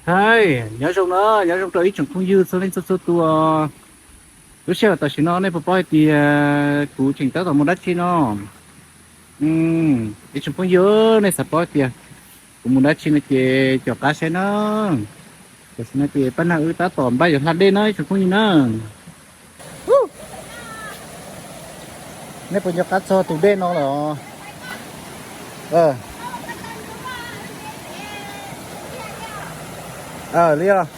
Hais, nyob zoo na, nyob zoo rau ib tsoom phooj ywg txhua leej txhua txhua tus. Lub sij hawm tam sim no nej puas paub hais tias kuv tseem tab tom mus dab tsi no? Ib tsoom phooj ywg, nej xav paub hais tias kuv mus dab tsi no ces caum qab saib na. Tam sim no ces pab nag wb tab tom npaj yuav hla dej na ib tsoom phooj ywg na. Nej puas nco qab txog tus dej no los? Li os,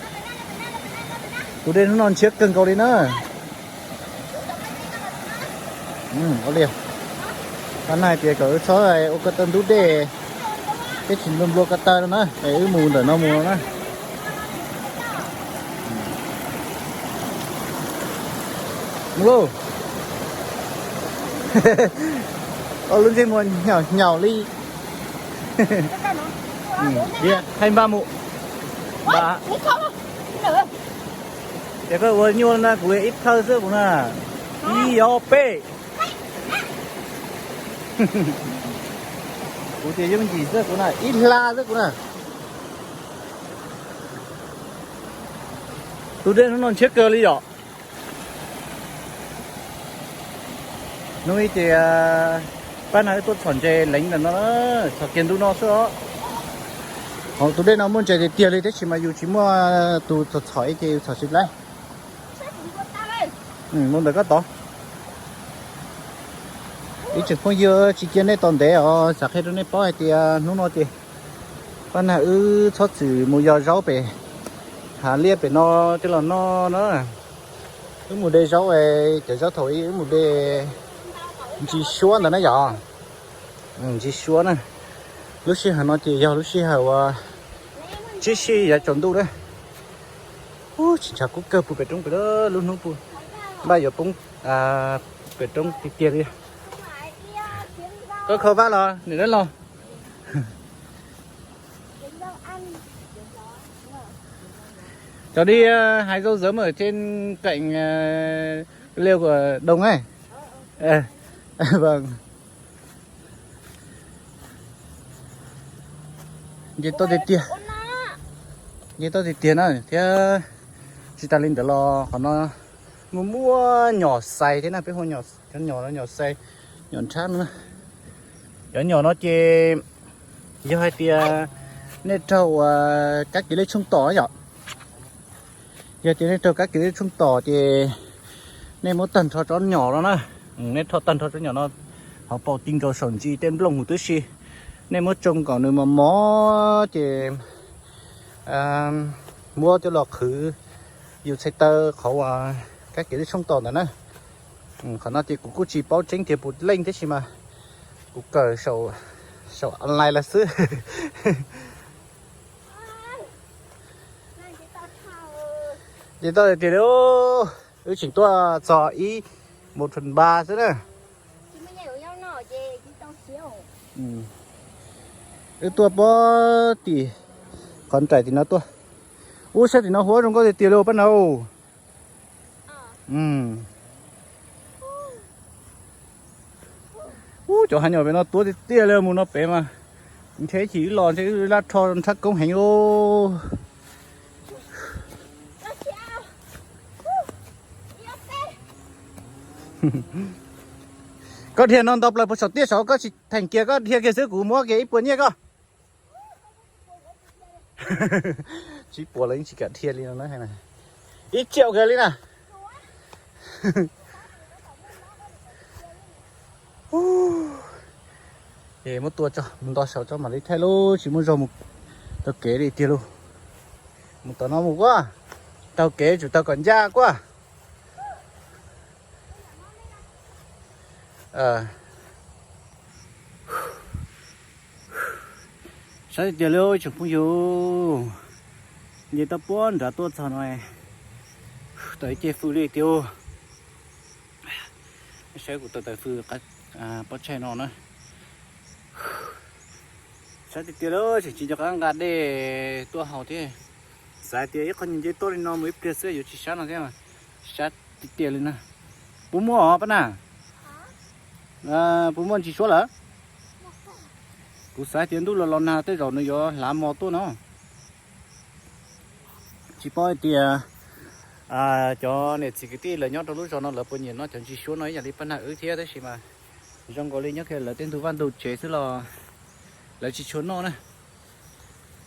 tus dej hnub no ntshiab kawg nkaus li na. Li, pab nag hais tias kom wb txhob ua ko taw ntub dej, twb tsis nplua nplua ko taw no na, es wb mus ntawm no mus no na. Mus lauj. Lub ntsej muag hnyaum hnyaum li. Hais npaj mus. Ces koj ua nyuaj na, kuv ib thawj xwb kuv na. Ib ob peb. Kuv ces yooj yim xwb kuv na, ib hla xwb kuv na. Tus dej hnub no ntshiab kawg li yom. Hnub ib ces pab nag wb tuaj txhom ntses leev ntawm no, txhom kiag ntu no xwb os. Hauv tus dej no muaj ntses tiag tiag li, tab sis mas yus tsis muaj tus txhom txhom ib ces yus txhom tsis laib. Mus ntawm koj tod. Ib tsoom phooj ywg, tsis cia nej tos ntev os, xav qhia rau nej paub hais tias hnub no ces pab nag wb txhob txwm mus yos zaub pem hav liaj pem no coj los noj na. Wb mus de zaub, cov zaub thaum ub wb mus de ntsis suab ntawd na yom. Ntsis suab na. Lub sij hawm no ces yog lub sij hawm uas tsib sij yav tsaus ntuj na. Ub, tsis ntshav kub kawg puag pem roob pem, lub hnub puag npaj yuav poob pem roob tiag tiag li. Koj kho vaj los niam dab laug. Cháu đi, ờ, hái rau dớm ở trên cạnh, ờ, lều của Đồng ấy. Ờ, vâng. Nce toj tiag tiag. Nce toj tiag tiag na thiab. Tsis tas li ntawd los qhov no muaj muaj nyom xais thiab na, peb hu cov nyom no nyom xais, nyom nrhab no na. Cov nyom no ces yog hais tias nej raug kab kiv lej tshooj tom yom. Yog tias nej raug kab kiv lej tshooj tom ces nej muab tag nrho tsob nyom no na, nej rho tag nrho tsob nyom no, hauv paus ti nkaus saum ntsis tej nplooj huv tib si, nej muab tsoo kom nws mos mos ces muab coj los qhwv yus txhais taw qhov uas kab kiv lej tshooj tom ntawd na. Qhov no ces kuv kuj tsis paub tseeb tias puav leej tab sis mas kuv kawm saum online lawm xwb. Ces tau tiag li, wb tseem tuaj txog ib mus thun npa xwb na. Wb tuaj pob tim qhov nraim tim no tuaj. Ub, saib tim no huab zoo nkauj tiag tiag li pab na. Ub, cov hav nyom pem no tuab tiag tiag li, mus no pem mas ntshe ib chim wb los ntshe wb laj rho nrhab koob heev os. Koj dhia no nto plaws puag saum tiaj saud, koj tsis theem kiag, koj dhia kiag xwb kuv muab kiag ib puas nyiaj koj. Tsib puas los yeej tsis kam dhia li no na. Ib tsiaum kiag li na. Es muab tua tso, mus nto saud tso mam li thaij lauj, tsis muaj zog mus taug kev li tiag lauj. Mus tom no mus kuaj, taug kev tsum taug kom ncaj kuaj. Sab tiag tiag li ib tsoom phooj ywg, nce toj puag nrad tuaj txog no, tau ib ce fws li tiag. Saib kuv tau tawm fws pob tsaig no na. Sab tiag tiag li, tseem tsis nco qab nqa dej tuaj haus thiab. Xav tias ib qho nce tuaj li no mus ib pliag xwb yuav tsis sab no thiab mas sab tiag tiag li na. Puas muaj os pab na? Puas muaj ntsis suab lawm? Kuv xav tias ntuj los los nag tej zaum nws yuav hlav mos tuaj no. Tsis paub hais tias cov niam txiv kwv tij lawv nyob rau lub zos no lawv puas nyiam noj cov ntsis suab no ib yam li pab nag wb thiab, tab sis mas zoo nkaus li nyob kiag lawv tej ntug vaj ntug tsev xwb los lawv tsis tshua noj na.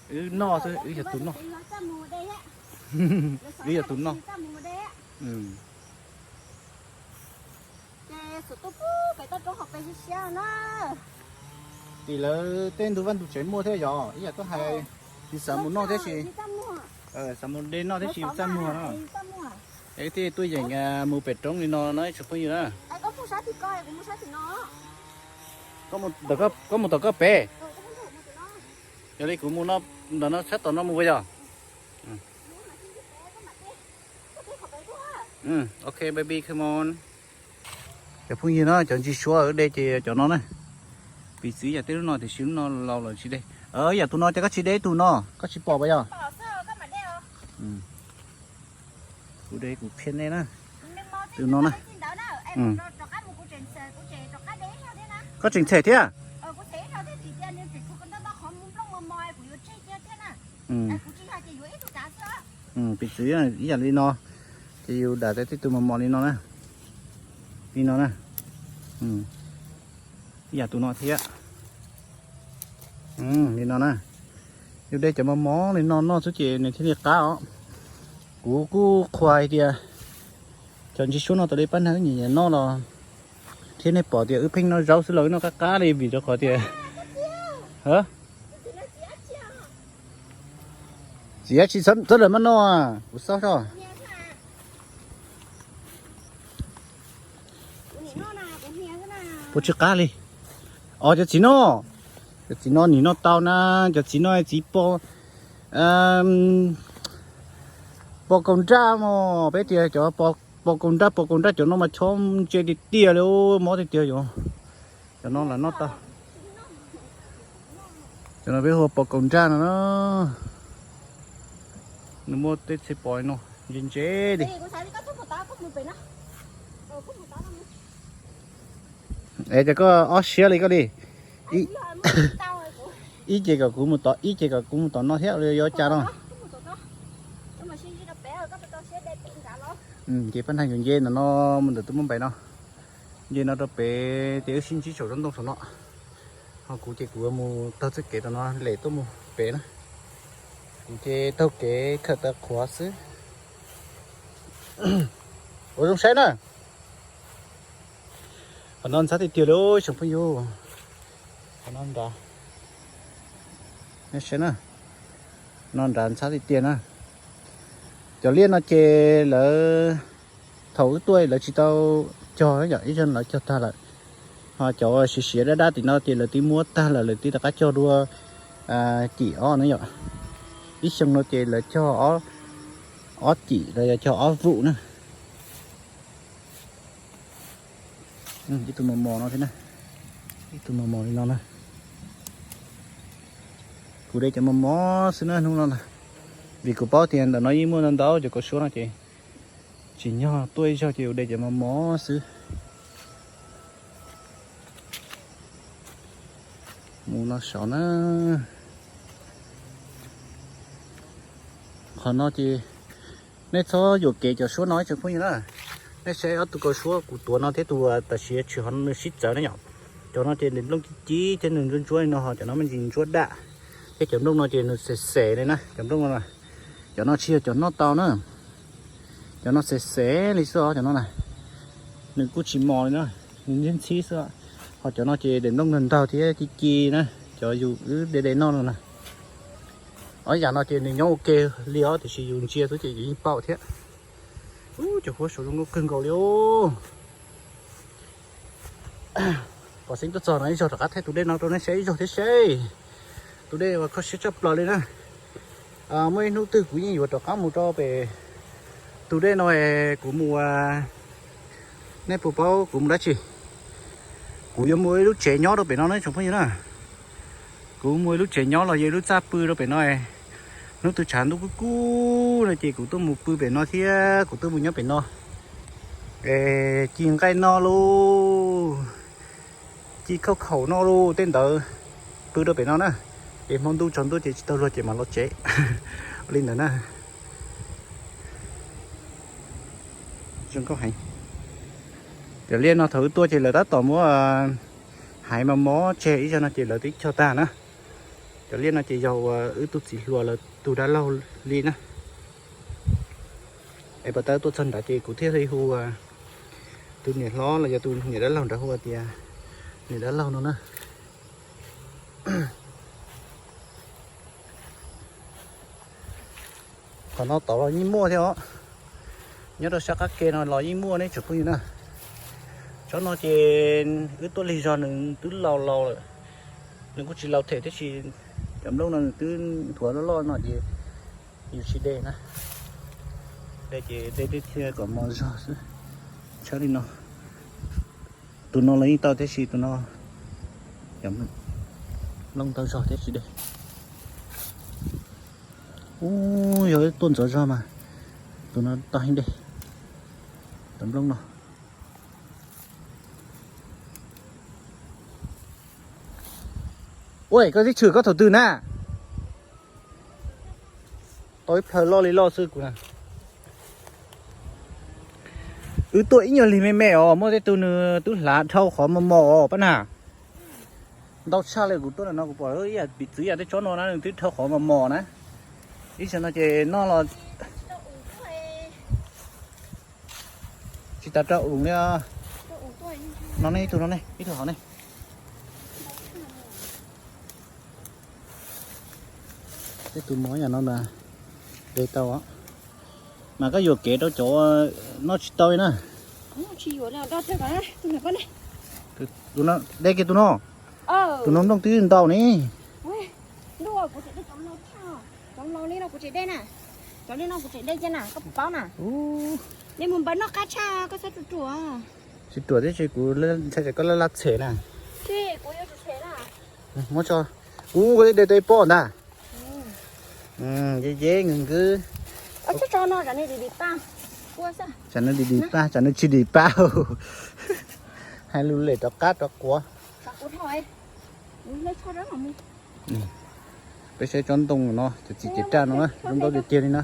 Wb noj xwb, wb yog tus noj. Wb yog tus noj. Tim lawv tej ntug vaj ntug tsev muaj thiab yog ib yam tuaj hais, tsis xav mus noj thiab si, xav mus de noj thiab si txaj muag no. Es thiaj tuaj yeem mus pem roob li no no ib tsoom phooj ywg na. Koj mus tom koj pem. Yog li kuv mus no, ntawm no sab tom no mus puas yog? Ok baby, come on. Cov phooj ywg no, cov ntsis suab wb de ces cov no na. Piv txwv yam tej lub no tiam sis lub no laus lawm tsis de. Yam tus no ces koj tsis de ib tug no, koj tsis pom puas yog? Kuv de kuv qhia nej na. Tus no na. Koj tseem them thiab? Piv txwv ib yam li no, ces yus dam tau tib tug mos mos li no na. Li no na. Ib yam tus no thiab. Li no na. Yus de cov mos mos li no noj xwb ces nws thiaj li qab os. Kuv kuj qhuas hais tias cov ntsis suab no tau li pab nag wb nyiam nyiam noj los thiab, nej pom tias wb pheej noj zaub xwb los wb noj qab qab li vim rau qhov tias, txiv dab tsi txhob lawm maj noj, kuv xaub zog. Puas tsis qab li? Os, cov txiv no, cov txiv no nim no tau na, cov txiv no txiv pos, pos kaus nraj mos, peb tias cov pos kaus nraj, pos kaus nraj cov no mas chob ntse tiag tiag li, mob tiag tiag yom. Cov no los noj tau. Cov no peb hu ua pos kaus nraj no na. Nws muaj tej txhia pos no ntse ntse li. Es ces koj ob siab li koj li. Ib ces kom kuv mus tod, ib ces kom kuv mus tom no thiab, yuav ua cas no? Ces pab nag yuav nce ntawm no mus ntawm tus muaj npaim no. Nce no rau pem ces wb sib ntsib saum roob ntoo saum no. Ho kuv ces kuv mus taug txoj kev rau no lem tuaj mus pem na. Kuv ces taug kev khawm taw qhuav xwb. Ua zoo saib na. Qhov no ntxhab tiag tiag li tsoom phooj ywg. Qhov no nrad, nej saib na, no nrad ntxhab tiag tiag na. Cov liaj no ces lawv, thaum wb tuaj lawv tsis tau cog, yog ib zaug lawv cog tag lawm. Ho cov siav siav dab dab tim no ces lawv twb muab tag lawm, lawv twb rov qab cog dua cim ob na yom. Ib xyoo no ces lawv cog ob cim los yog cog ob vum na. Ib tug mos mos no thiab na, ib tug mos mos li no na. Kuv de cov mos mos xwb na hnub no na, vim kuv paub tias ntawm no yeej muaj ntau ntau cov kaus suab no ces tsim nyog tuaj ib zaug ces kuv de cov mos mos xwb. Mus no saud na. Qhov no ces nej txhob yuam kev cov suab no ib tsoom phooj ywg na. Nej saib ob tug kaus suab kuv tuav no thiab tus tam sim tshwm ho nws sib txawv na yom. Cov no ces nws nplooj ci ci thiab nws ntsuab ntsuab li no, ho cov no me ntsis ntsuab daj. Thiab cov nplooj no ces nws xes xes li na, cov nplooj no. Cov no tsis yog cov noj tau na. Cov no xes xes li xwb os, cov no na. Nws kuj tsis mos li na, nws ntxhib ntxhib xwb. Ho cov no ces daim nplooj nrog nraug thiab ci ci na, cov yus wb de de noj no na. Ob yam no ces nws nyob ua ke li os, tiam sis yus ntsia xwb ces yus yeej paub thiab. Ub, cov huab saud zoo nkauj kawg nkaus li os. Pov xeeb tuaj txog no ib zaug rov qab thaij tus dej no rau nej saib ib zaug thiab seb. Tus dej uas kho siab tshaj plaws li na. Muaj ib hnub twg kuv yeej yuav rov qab mus rau pem tus dej no es kuv mus, nej puas paub kuv mus dab tsi? Kuv yuav mus ua ib lub tsev nyob rau pem no na tsoom phooj ywg na. Kuv mus ua ib lub tsev nyob los yog ib lub txaj pw rau pem no. Hnub twg tshav ntuj kub kub no ces kuv tuaj mus pw pem no thiab kuv tuaj mus nyob pem no. Es ci nqaij noj lauj, ci khaub khaum noj lauj, tej ntawd pw rau pem no na. Es hmo ntuj tsaus ntuj ces tsis tau luag ces mam los tsev. Ua li ntawd na. Zoo nkauj heev. Cov liaj no thaum wb tuaj ces lawv tab tom muab hais mos mos tseg ib zaug no ces lawv twb cog tag na. Cov liaj no ces yog uas wb tus txiv hluas lawv tus dab laug li na. Es pas tau tuaj txog nrad ces kuv thiaj li hu tus niam hlob los yog tus niam dab laug nrad hu tias niam dab laug no na. Qhov no tod los yeej muaj thiab os. Nyob rau sab qab ke no los yeej muaj ne tsoom phooj ywg na. Tsob no ces wb tuaj lig zog nws twb laus laus lawm. Nws kuj tsis laus them tiam sis cov nplooj no nws twb nthuav loj loj no ces yus tsis de na. De ces de thiaj kom mos zog xwb. Tshaj li no. Tus no los yeej tau tiam sis tus no nplooj ntau zog thiab tsis de. Ub, yog tuaj ntxov zog mas tus no tau heev de. Tus nplooj no. Ua koj tib tshwm koj thaum twg na? Tau ib plhaw loj li loj xwb kuv na. Wb tuaj ib nyuag lig me me os muaj tej tug nws twb hlav dhau qhov mos mos os pab na. Ntau tshaj li kuv tuaj no kuv pom ib yam piv txwv yam tej tsob no na nws twb dhau qhov mos mos na. Ib zaug no ces noj los tsis tas rau ub li. No ne ib tug no ne ib tug hauv ne. Tej tus mov yam no na, de tau. Mas koj yuam kev rau cov noj tsis tau li na. De kiag tus no. Tus no nplooj twb ntau ne. Cov li no kuv tseem de na. Cov li no kuv tseem de kiag na, koj puas paub na? Nej mus npawg noj qab tshaj koj txhob ruam ruam. Tsis ruam tib si kuv ntshai tsam koj laj laj tshem na. Muab tso. Ub, koj twb de tau ib pob ntag. Ye ye nws nkwb. Tsam nws dim dim pab, tsam nws tsis dim pab. Hais lus lem rov qab rov quav. Peb saib tsob ntoo no cov txiv cev raj no na zoo nkauj tiag tiag li na.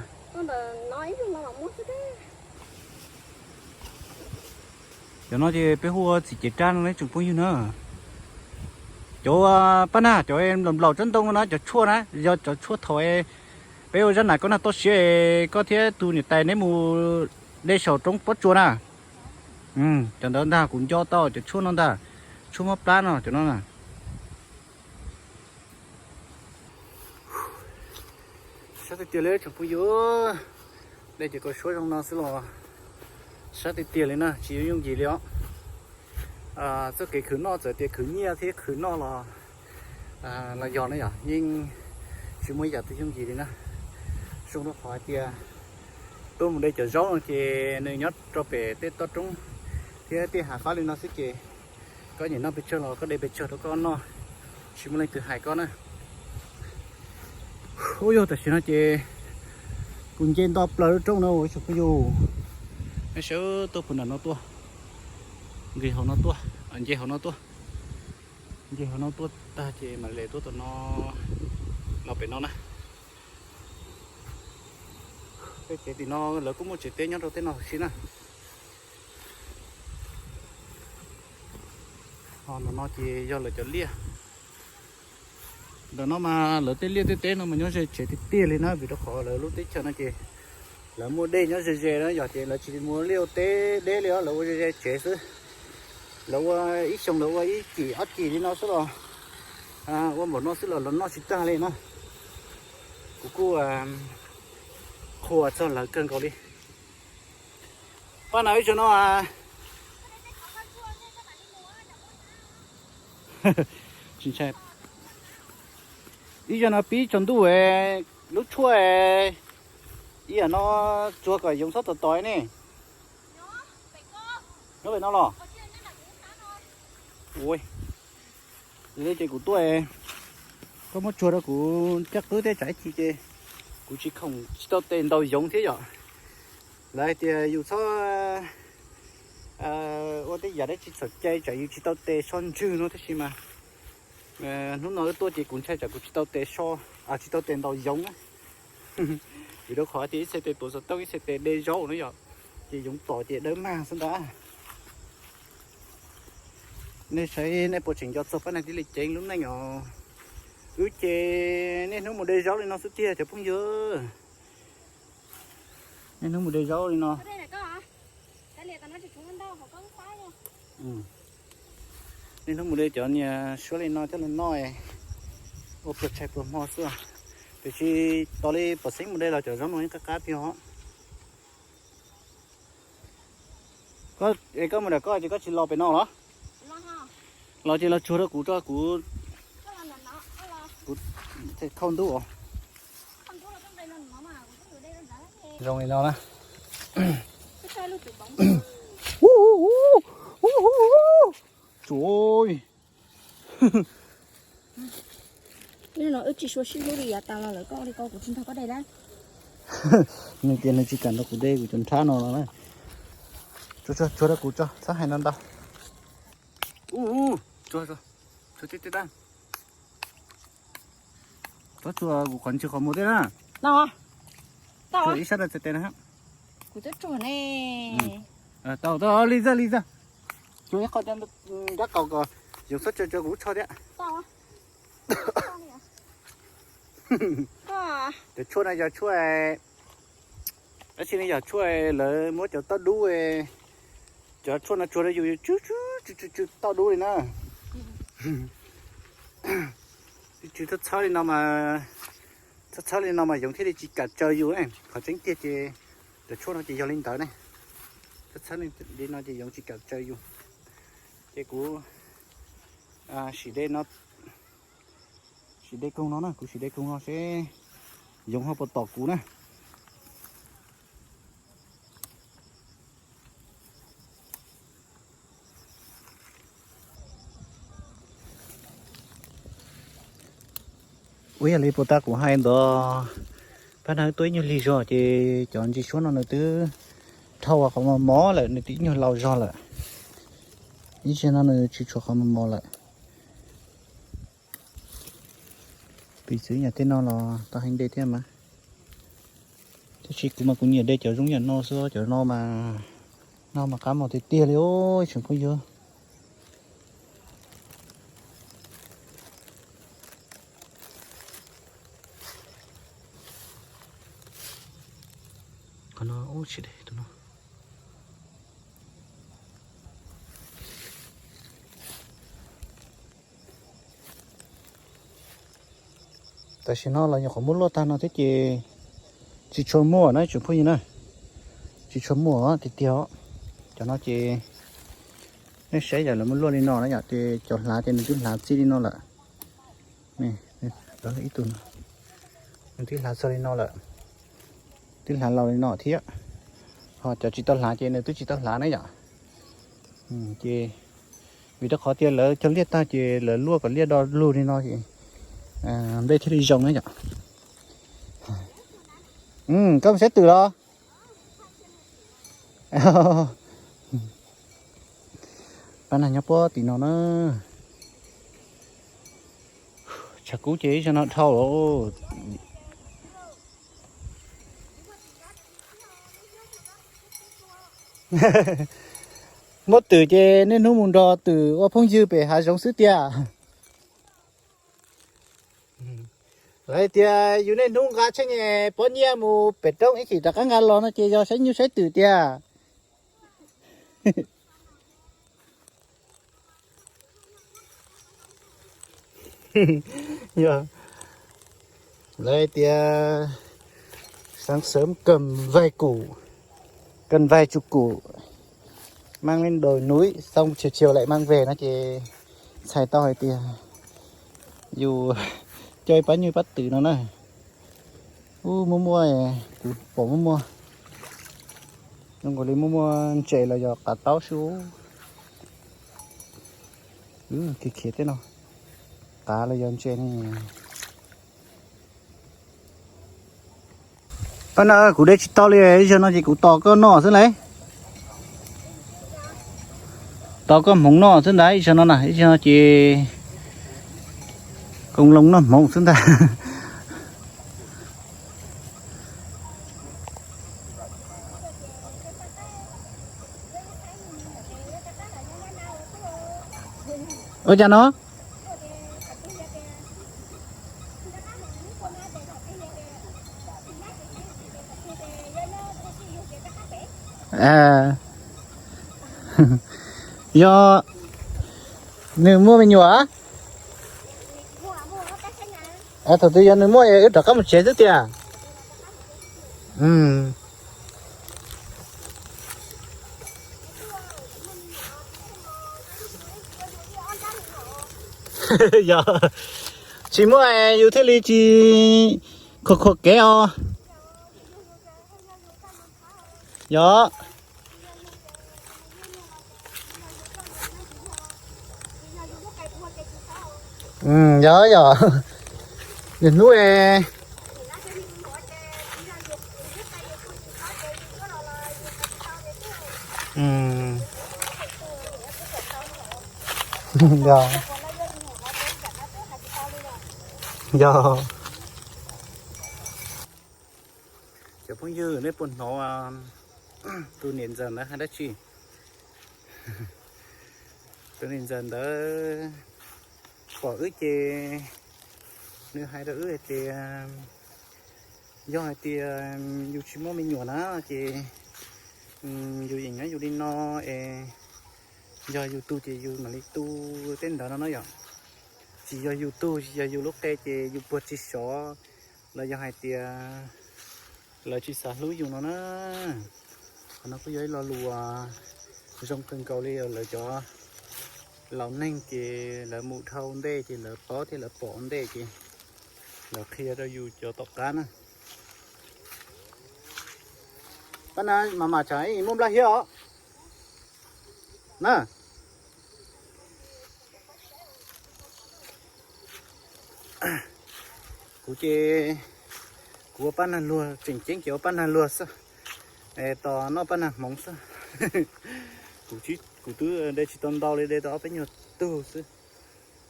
Cov no ces peb hu ua txiv cev raj no ne tsoom phooj ywg na. Cov pab na cov nplaum nplaum tsob ntoo no na cov tshuaj na yog cov tshuaj thaum peb ua zaj nam koj nag toj siab es koj thiab tus niam tais neb mus de saum roob pob tsuas na. Cov ntawd ntag kuv nco tau cov tshuaj no ntag. Tshuaj mob plab no cov no na. Sab tiag tiag li tsoom phooj ywg, dej ces kua suab zoo no xwb los sab tiag tiag li na tsis yooj yooj yim li os. Txoj kev khwv noj txawm tias khwv nyiaj thiab khwv noj los los yog na yog yeej tsis muaj ib yam twg yooj yim li na. Zoo rau qhov hais tias tuaj mus de cov zaub no ces nws nyob rau pem tej toj roob thiab tej hav fab li no xwb ces koj nyiam noj pes tsawg los koj de pes tsawg rau koj noj, tsis muaj leej twg hais koj na. Ub yog tam sim no ces kuv nce nto plaws lub roob no ua tsoom phooj ywg. Nej sawv tuaj puag nram no tuaj, nce hauv no tuaj, nce hauv no tuaj, nce hauv no tuaj tag ces mam li tuaj tom no los pem no na. Tej tsev tim no lawv kuj muaj tsev teb nyob rau tej no huv si na. Ho ntawm no ces yog lawv cov liaj. Ntawm no mas lawv tej liaj tej teb no mas nyob ze tsev tiag tiag li na vim rau qhov lawv lub teb chaws no ces lawv muaj dej nyob ze ze na yog ces lawv tsis mus ua liaj ua teb deb li os lawv ua ze ze tsev xwb. Lawv ua ib xyoo lawv ua ib cim ob cim li no xwb los ua npaum no xwb los lawv noj tsis tag li na. Kuv kuj qhuas txog lawv kawg nkaus li. Pab na ib zaug no tsis ntshai. Ib zaug no pib tsaus ntuj lub tshuaj ib yam no tsuag kom yoov txhob tom tod ne. Nyob pem no los? Ua li ces kuv tuaj, koj muab tsuag rau kuv caj qwb thiab tsam ib chim ces kuv tsis khoom tsis tau tes ntaus yoov thiab yom. Lawv hais tias yus txhob ua tej yam dab tsi txhaum cai tsam yus tsis tau tes so ntswg no tab sis mas hnub no wb tuaj ces kuv ntshai tsam kuv tsis tau tes so, tsis tau tes ntaus yoov na. Vim rau qhov tias ib txhia tes tuav xov tooj ib txhia tes de zaub na yom. Ces yoov tom ces dawb mag xwb ntag. Nej saib nej puas tseem nco txog pab neeg thiaj li ceev lub neej os. Wb ces niaj hnub mus de zaub li no xwb tiag cov phooj ywg. Niaj hnub mus de zaub li no. Niaj hnub mus de cov niag suab li no coj los noj, ua pluas tshais pluas hmo xwb. Tiam sis tos li pom xeeb mus de los cov zaub no yeej qab qab tiag os. Koj, es koj mus nram koj ces koj tsis los pem no los? Los ces los tsuag rau kuv tso, kuv, kuv khau ntub os. Zoo li no na. Tsuj. Wb tsis sua sib hlub li yav tas los lawm, koj ua li ko kuv tsis nrog koj de lawm. Nws tias nws tsis kam nrog kuv de kuv cov nrhab no no na. Tsuag tsuag rau kuv tso, txhob hais no ntau. Ub, tsuag tsuag, tsuag tib tib tag. Txhob tsuag kuv qhov ntswg qhov muag thiab na. Tsuag ib sab rau txhais tes na. Kuv twb tsuag ne. Tau tau, li txog li txog. Tsuag ib qho cov nrab qaum kom yoov txhob tsaws tsaws kuv lub tsho thiab. Cov tshuaj no yog tshuaj, tab sis no yog tshuaj lawv muab cov toj dub, cov tshuaj no tsuag rau yus, yus tsw tsw tsw tsw toj dub li na. Tsw txhob txhawb li no mas, txhob txhawb li no mas yoov thiaj li tsis kam tsaws yus. Qhov tseeb tiag ces cov tshuaj no ces yog li ntawd ne. Txhob txhawb li no ces yoov tsis kam tsaws yus. Ces kuv sim de no, sim de koog no na, kuv sim de koog no seb yoov ho puas tom kuv na. Ua yog li puas tas kuv hais ntawd, pab neeg tuaj ib nyuag lig zog ces cov ntsis suab no nws twb dhau qhov mos mos lawm, nws twb ib nyuag laus zog lawm. Ib zaug no nws tsis tshuav qhov mos mos lawm. Piv txwv yam tej no los tau heev de thiab mas. Tab sis kuv mas kuv nyiam de cov zoo yam no xwb, cov no mas, no mas qab mos tiag tiag li os tsoom phooj ywg. Qhov no ub tsis de tus no. Tam sim no los nyuam qhuav muab luaj tag no thiab ces tsis tshua muaj na tsoom phooj ywg na. Tsis tshua muaj tiag tiag os. Cov no ces nej saib yam lawv muab luaj li no na yom, ces cov hlav ces nws twb hlav txij li no lawm. Ib tug, nws twb hlav txog li no lawm, twb hlav laus li no thiab. Ho cov tsis tau hlav ces nws twb tsis tau hlav na yom. Ces vim rau qhov tias lawv cog liaj tag ces lawv luaj kom liaj do lug li no ces nplej thiaj li zoo na yom. Koj mus saib twm los? Pab nag nyob puag tim no na. Tshav kub ces ib zaug no dhau lawm. Muaj twm ces niaj hnub mus nrog twm ua phooj ywg pem hav zoov xwb tiag. Lawv tias yus niaj hnub nqa tsheb nyem pob nyiaj mus pem roob ib chim rov qab nqa los no ces yog saib nyuj saib twm tiag. Yog lawv tias sáng sớm cần vài củ, cần vài chục củ, mang lên đồi núi xong chiều chiều lại mang về no ces txhais tau hais tias yus coj ib pab nyuj pab twm no na. Ub, muaj muaj, kuv pom muaj muaj. Zoo nkaus li muaj muaj ntses los yog qav taub xwb. Khiav khiav tej no, qav los yog ntses ne. Pab na, kuv de tsis tau li, ib zaug no ces kuv tos koj noj xwb lauj. Tos koj hmoov noj xwb ntag, ib zaug no na, ib zaug no ces koom loo noj hmoov xwb ntag. Ua cas no? Yog nws muaj me nyuam? Thaum twg yog nws muaj wb rov qab mus tsev xwb tiag. Yog tsis muaj yus thiaj li tsis khuam khuam kev os. Yog. Yog yog, niaj hnub yog. Cov phooj ywg, nej puas hnov tus niam ntxawm ntawd hais dab tsi? Tus niam ntxawm ntawd pom wb ces nws hais rau wb hais tias yog hais tias yus tsis muaj me nyuam na ces yus yeem nyob yus li no es yog yus tu ces yus mam li tu tej ntawd no na yom. Tsis yog yus tu, tsis yog yus lub qe ces yus puag tsis sov los yog hais tias lawv tsis xav hlub yus no na. Qhov no kuj yog ib lo lus zoo kawg nkaus li lawv cov laus neeg ces lawv mus dhau ntej ces lawv paub thiab lawv pom ntej ces lawv qhia rau yus cov tom qab na. Pab na mas mas tsam ib muaj nplaj hiab os na. Kuv ces kuv ua pab nag luag, tseem ceeb ces ua pab nag luag xwb, tos noj pab nag hmoov xwb. Kuv twb de tsis tau ntau li, de tau ob peb nyuag tug xwb,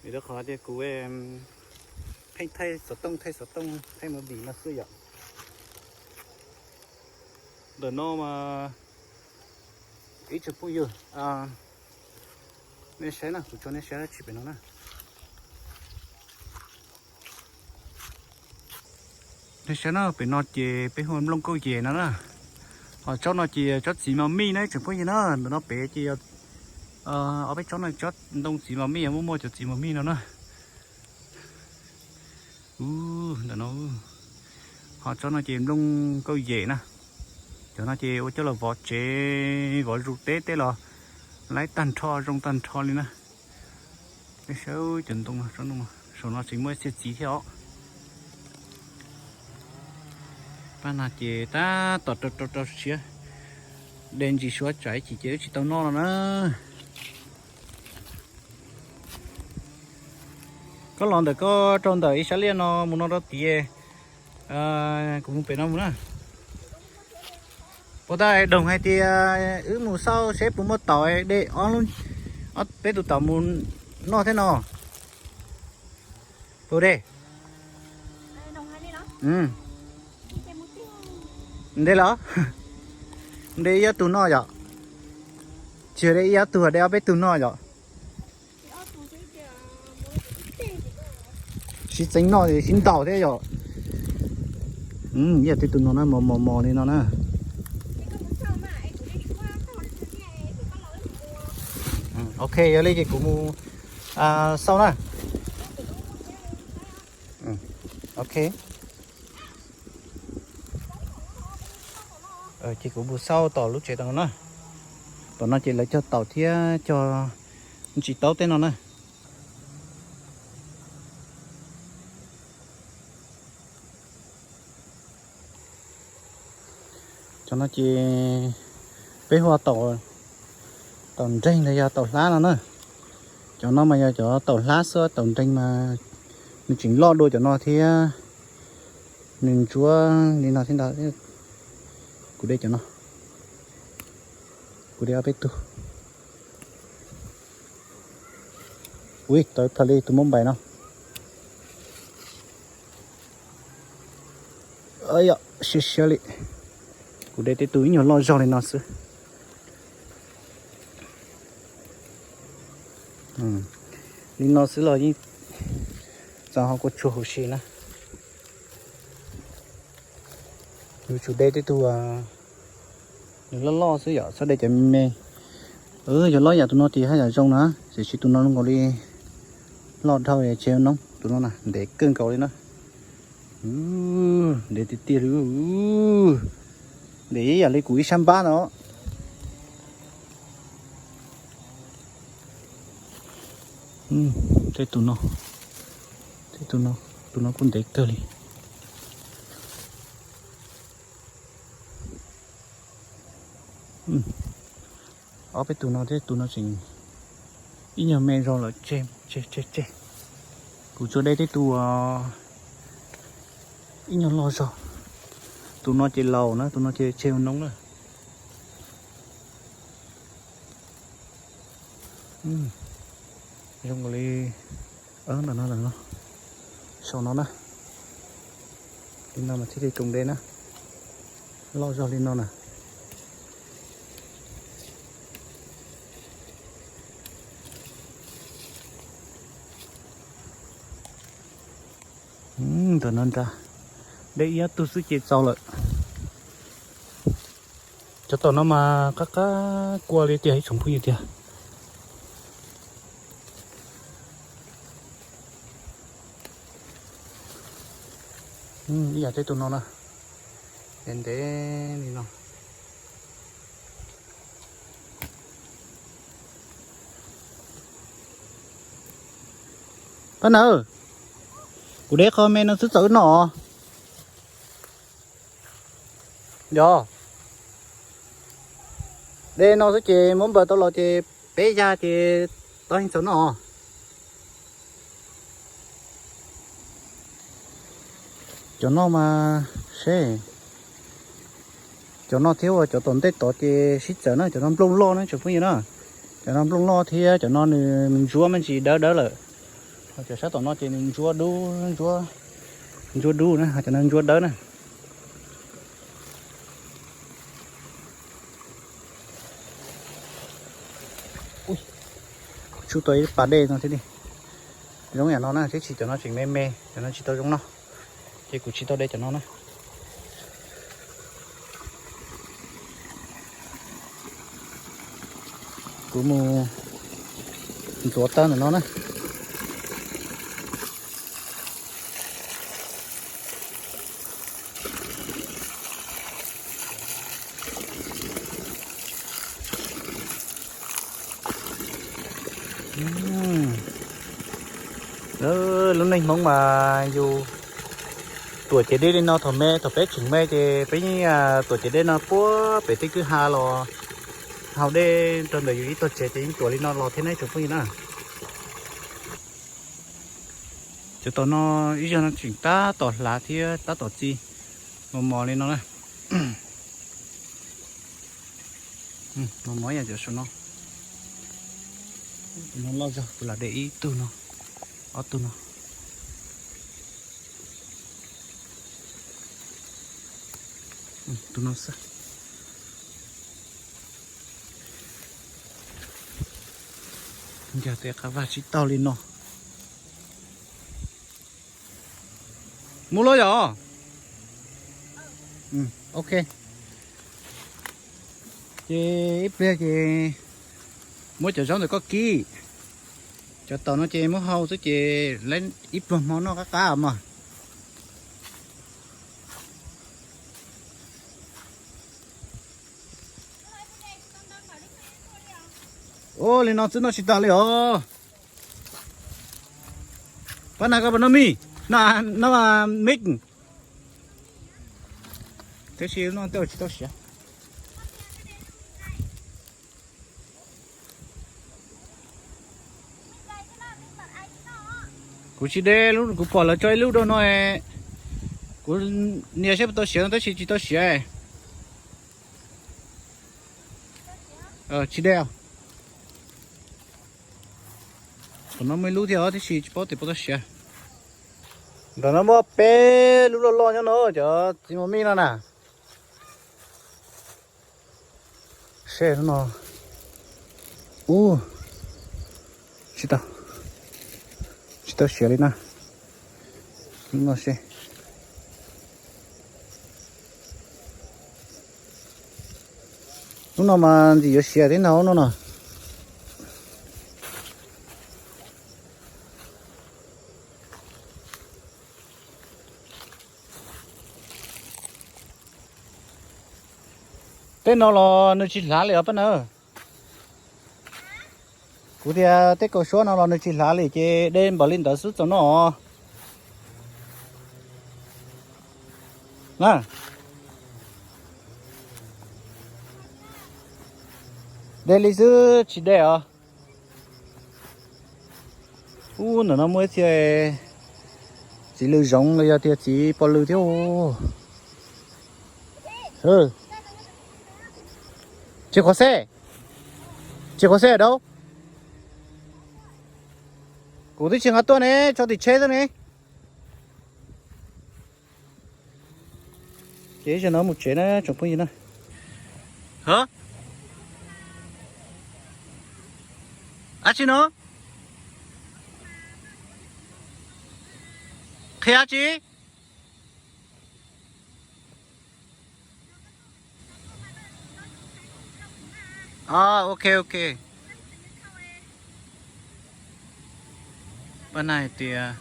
vim rau qhov tias kuv pheej thaij xov tooj, thaij xov tooj, thaij movie no xwb yom. Ntawm no mas ib tsoom phooj ywg, nej saib na, kuv tso nej saib dab tsi pem no na. Nej saib na, pem no ces peb hu ua nplooj kauj yem no na. Ho tsob no ces tsob txiv mos mij na ib tsoom phooj ywg na, ntawm no pem ces yog ob peb tsob no, tsob ntoo txiv mos mij, muaj muaj cov txiv mos mij no na. Ntawm no, ho tsob no ces nplooj kauj yem na. Cov no ces ua coj los vov tsev vov zus teb tej los laib tag nrho zoo tag nrho li na. Peb saib cov ntoo no, saum no tseem muaj ib txhia txiv thiab os. Pab no ces tab tom rau rau rau siab, de ntsis suav tsam ib chim ces wb tsis tau noj no na. Koj los ntawm koj rau ntawm ib sab liaj no mus no rau tiag, kuv mus pem no mus na. Puas tau doog hais tias wb mus xauj seb puas muaj taum de ob, peb tus taum mus noj thiab no. Puas de? De los? De ib ob tug noj yom? Tsis de ib ob tug, de ob peb tug noj yom? Sib txeeb noj sib ntaus thiab yom. Ib yam tej tus no na, mos mos mos li no na. Ok, yog li ces kuv mus xauj na. Ok. Ces kuv mus xauj tom lub tsev tom no na. Tom no ces lawv cog taum thiab cog ntsis taub tej no na. Cov no ces peb hu ua taum nreeg los yog taum hlab no na. Cov no mas yog cov taum hlab xwb, taum nreeg mas nws tseem loj dua cov no thiab, nws ntsuab li no thiab ntag. Kuv de cov no, kuv de ob peb tug. Ui, tau ib plhaw li tus muab npaim no. Yog siab siab li. Kuv de tej tus ib nyuag loj zog li no xwb. Li no xwb los yeej txaus ho kua tsuag huv si na. Yuav tsum de tej tug nws loj loj xwb yom, txhob de cov me me. Yog loj yam tus no ces haj yam zoo na, tiam sis tus no zoo nkaus li loj dhau tseg noob tus no na, ntev kawg nkaus li na. Ntev tiag tiag li. Ntev ib yam li kuv ib sab npab no. Tej tus no, tej tus no, tus no kuj ntev kawg li. Ob peb tus no thiab, tus no tseem ib nyuag me zog lawm, tseg tseg tseg tseg. Kuv tsuas de tej tus ib nyuag loj zog. Tus no ces laus na, tus no ces tseg noob na. Zoo nkaus li ntawm no, ntawm no, saum no na. Li no mas thiaj li koom de na, loj zog li no na. Ntawm no nrad, de ib ob tug xwb ces txaus lawm. Cov tom no mas qab qab kua li tiag ib tsoom phooj ywg tiag. Ib yam tej tus no na, ntev ntev li no. Pab na, kuv de qho me no xwb txaus wb noj. Yog de no xwb ces muab npaws tau los ces peb yag ces tau heev txaus noj. Cov no mas seb, cov no thiab uas cov tom ntej tod ces sib txawv na, cov no nplooj loj na tsoom phooj ywg na. Cov no nplooj loj thiab cov no nws ntsuab me ntsis dawb dawb lawm. Ho cov sab tom no ces nws ntsuab dub, ntsuab dub na, ho cov no ntsuab dawb na. Tsuj tau ib pas dej no thiab li. Zoo yam no na, tiam sis cov no tseem me me, cov no tsis tau zoo noj, ces kuv tsis tau de cov no na. Kuv mus ntxuav tawb ntawm no na. Lub neej Hmoob mas yus tuam cev dej li no, thaum me thaum peb tseem me ces peb yeej tuam cev dej no puag pem tej kwj ha los haus dej rau ntawm yus ib tog tsev ces yeej tuam li no los thiab ne tsoom phooj ywg na. Cov tom no ib zaug no tseem tab tom hlav thiab tab tom txi mos mos li no na. Mos mos ib yam cov saum no. Tus no loj zog, kuv lam de ib tug no, ob tug no. Tus no xwb. Nkag tes qab vaj tsis tau li no. Mus lawm yom? Ok. Ces ib pliag ces muab cov zaub ntawm koj kib. Cov tom no ces muab hau xwb ces ib pluag hmo noj qab qab mog. Ua li no xwb noj tsis tag li os. Pab na koj puas noj mij? Noj, noj mij. Tab sis noj tej tsis tau siav. Kuv tsis de, kuv pom lawv tso ib lub rau no, kuv nias saib puas tau siav no tab sis tsis tau siav. Tsis de. Tom no muaj ib lub thiab os, tab sis tsis paub tias puas tau siav. Ntawm no muaj peb lub loj loj nyob no, cov txiv mos mij no na. Seb no. Ub, tsis tau. Tau siav li na. Hnub no mas ntxim yuav siav thiab ntag hnub no. Tej no los nws tsis hlav li os pab na. Kuv tias tej kaus suab no los nws tsis hlav li ces de npaum li ntawd xwb txaus noj os. Na, de li xwb tsis de os. Ub, ntawm no muaj ib txhia txiv lws zoov los yog tias txiv pos lws thiab. Tsis qhuav xej, tsis qhuav xej dab. Kuv twb tsis nqa tuaj ne, tso tim tsheb xwb ne. Ces zaum no mus tsev na tsoom phooj ywg na. Dab tsi no? Qhia dab tsi? Ok, ok. Pab na hais tias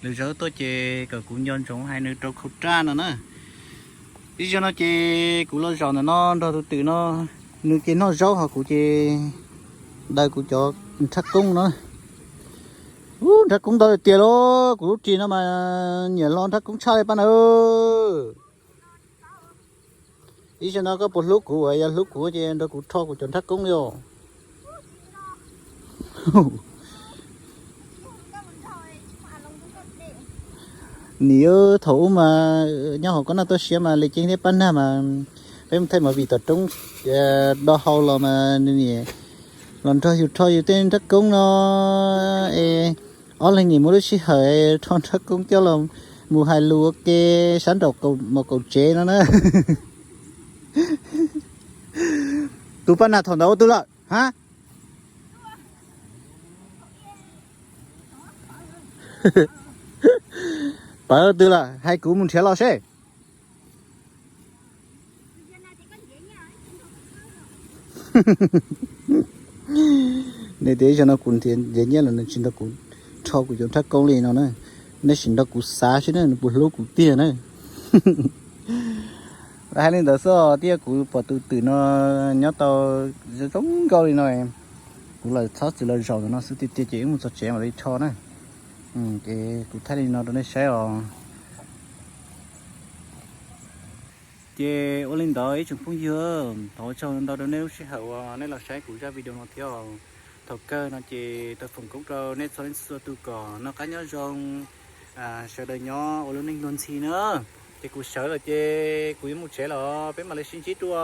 lwm zaus tuaj ces kom kuv nco ntsoov hais nws rau khau raj no na. Ib zaug no ces kuv los zaum ntawm no nrog tus twm no, nws ces noj zaub ho kuv ces daws kuv cov nrhab koob no. Ub, nrhab koob ntau tiag tiag lauj, kuv lub ris no mas nyiam hlo nrhab koob tshaj li pab na. Ib zaug no koj puas hlub kuv, yog hlub kuv ces nrog kuv rho kuv cov nrhab koob li os. Nim thaum ub mas nyob hauv koj noj tuaj siab mas li ceeb thiab pab nag mas peb mus thaij movie tom roob do hau los mas nws niam los nrog yus rho yus tej nrhab koob no es ob leeg niam muaj lub sij hawm rho nrhab koob coj los mus hais lus ua ke sab nraum maum kaum tsev no na. Tus pab nag thaum ntawd ua twg lawm hab? Pawv ua twg lawm hais kuv mus nrhiav los seb. Nej tias ib zaug no kuv nrhiav nyiaj los nws tsis nrog kuv rho kuv cov nrhab koob li no na. Nej sim nrog kuv xav seb nws puas hlub kuv tiag na. Hais li ntawd xwb, tias kuv pom tus twm no nyob tau zoo nkauj li no, kuv los txhob txwm los zaum ntawm no xwb tiag tiag ces wb mus txog tsev mam li rho na. Ces kuv thaij li no rau nej saib os. Ces ua li ntawd ib tsoom phooj ywg, thov ua tsaug ntau rau nej lub sij hawm uas nej los saib kuv zaj video no thiab. Thaum kawg no ces thov foom koob rau nej txhua leej txhua tus kom noj qab nyob zoo, sawv daws nyob ua lub neej luag ntxhi na. Ces kuv sawv lawm ces kuv yuav mus tsev lawm, peb mam li sib ntsib dua.